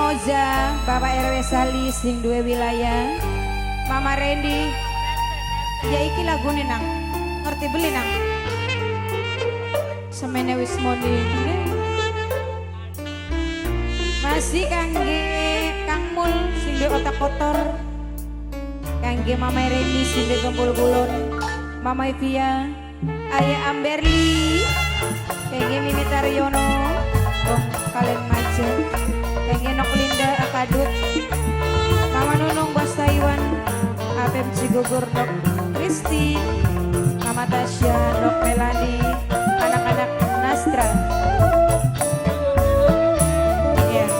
Moza, Bapak RW Sali sing duwe wilayah, Mama Randy. Ya iki lagune nang, ngerti beli nang. Semene wis moni. Masih kangge Kang Mul sing duwe otak kotor. Kangge Mama Randy sing duwe gembul kulon, Mama Ivia, Ayah Amberli, kangge Mimi Taryono, wong kalen maja. Kangge Nok Linda Akadut, Mama Nunung Bos Taiwan, Apem Cigugur Dok Kristi, Mama Tasya, Dok Melani, anak-anak Nastra. Ya.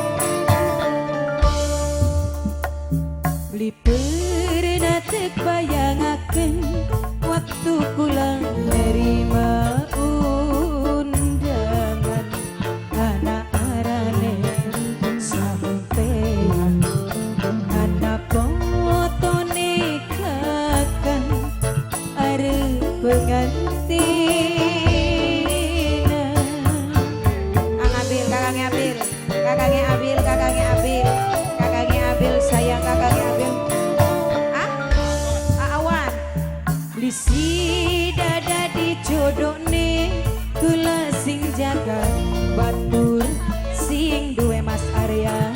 Beli pernah tek bayangaken waktu kula nerima undangan anak arane sampeyan anak fotone kakang arep pengantinan. Ang Abil, kakangnya Abil, kakangnya Abil, kakangnya Abil, kakangnya Abil, sayang kakangnya Abil. Ah, Awan. Lisi dada dijodone kula sing jaga batur sing duwe Mas Arya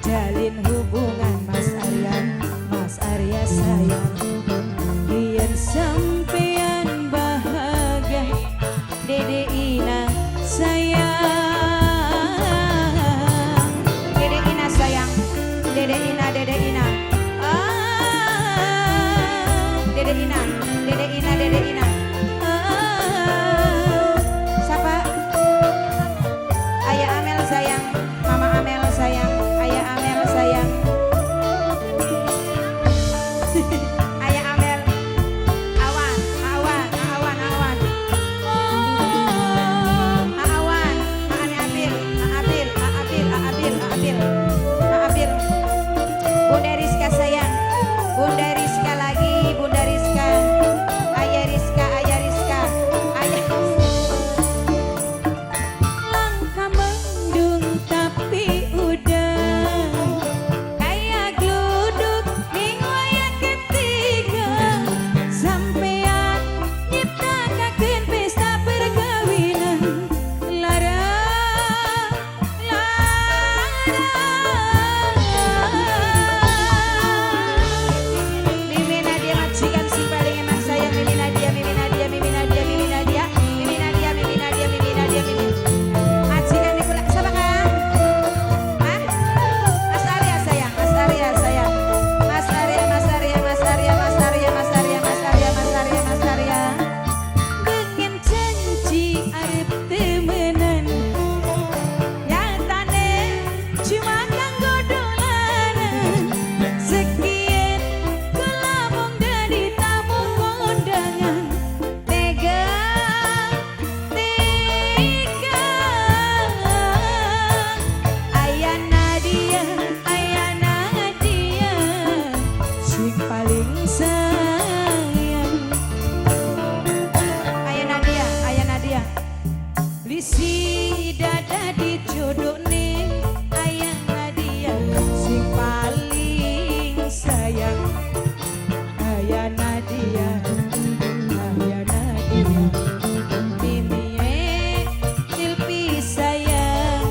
jalin hubungan Mas Arya, Mas Arya sayang biar sampean bahagia Dede Ina sayang. Dede Ina sayang, Dede Ina, Dede Ina, Ah, Dede Ina, Dede Ina, Dede Ina. ah. Siapa? Ayah Amel sayang, Mama Amel sayang, Ayah Amel sayang. Ayah Amel, Awan, Awan, Awan, Awan. Awan, Aane Abil, Abil, Abil, Abil, Abil, Abil. Bunda Rizka sayang, Bunda Rizka lagi, Bunda Rizka, Ayah Rizka, Ayah Rizka, Ayah. Langka mendung tapi udah kayak gluduk ning wayah ketiga sampean nyiptakaken pesta perkawinan lara lara. Mimi Nadia majikan sing paling eman sayang, Mimi Nadia, Mimi Nadia, Mimi Nadia, Mimi Nadia, Mimi Nadia, Mimi Nadia, Mimi Nadia, Mimi. Majikan niku lak sapa Kang? Hah? Mas Arya sayang, Mas Arya sayang. Mas Arya, Mas Arya, Mas Arya, Mas Arya, Mas Arya, Mas Arya, Mas Arya, Mas Arya. Dengan janji arep temenan nyatane cuma kanggo dolanan sekian kula mung dadi tamu kondangan tega tega. Ayah Nadia, Ayah Nadia sing paling sayang. Ayah Nadia, Ayah Nadia. Lisi dada dijodone Ayah Nadia sing paling sayang. Ayah Nadia, Ayah Nadia, Mimi Silpi sayang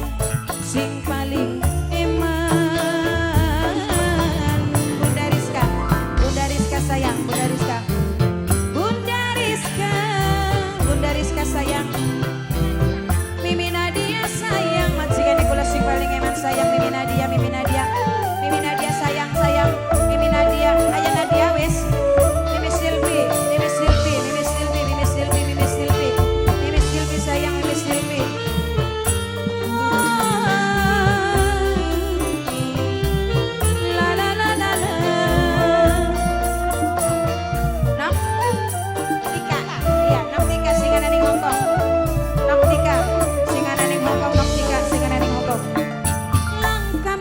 sing paling eman. Bunda Rizka, Bunda Rizka sayang, Bunda Rizka. Bunda Rizka, Bunda Rizka sayang. Mimi Nadia sayang. Majikan kula sing paling eman sayang, Mimi Nadia, Mimi Nadia. Mimi Nadia sayang, sayang. Mimi Nadia, Ayah Nadia wis. Mimi Silvi, Mimi Silvi, Mimi Silvi, Mimi Silvi, Mimi Silvi. Mimi Silvi sayang, Mimi Silvi. La la la la la. Nok Tika, iya, Nok Tika sing ana ning Hongkong. Nok Tika sing ana ning Hongkong, Nok Tika sing ana ning Hongkong. Langka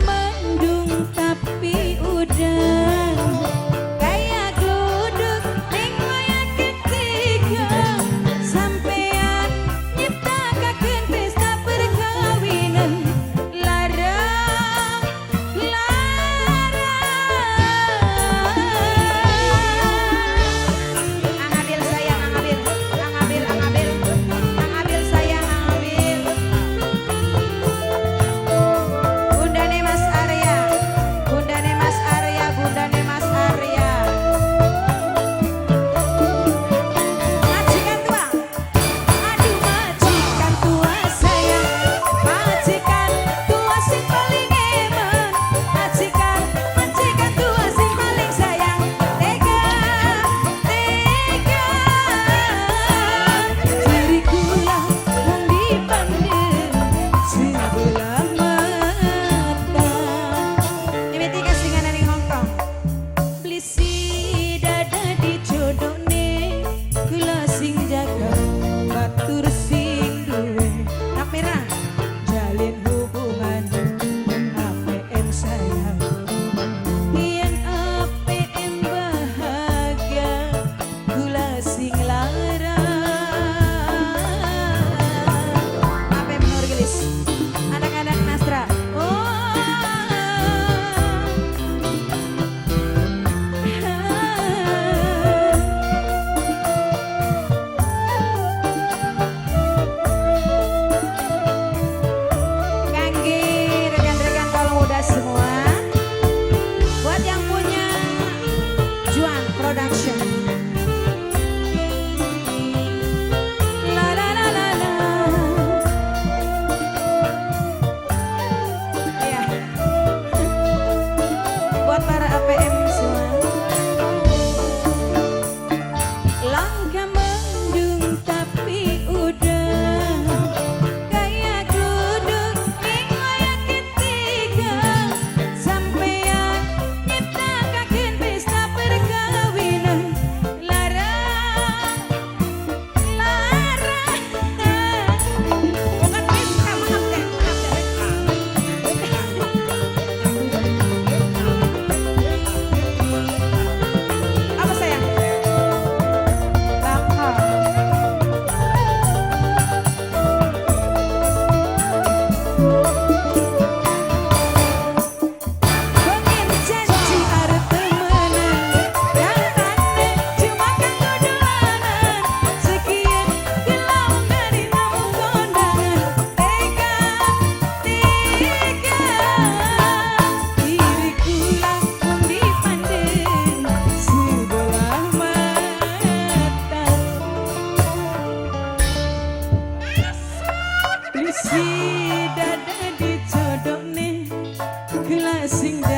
Gelas sing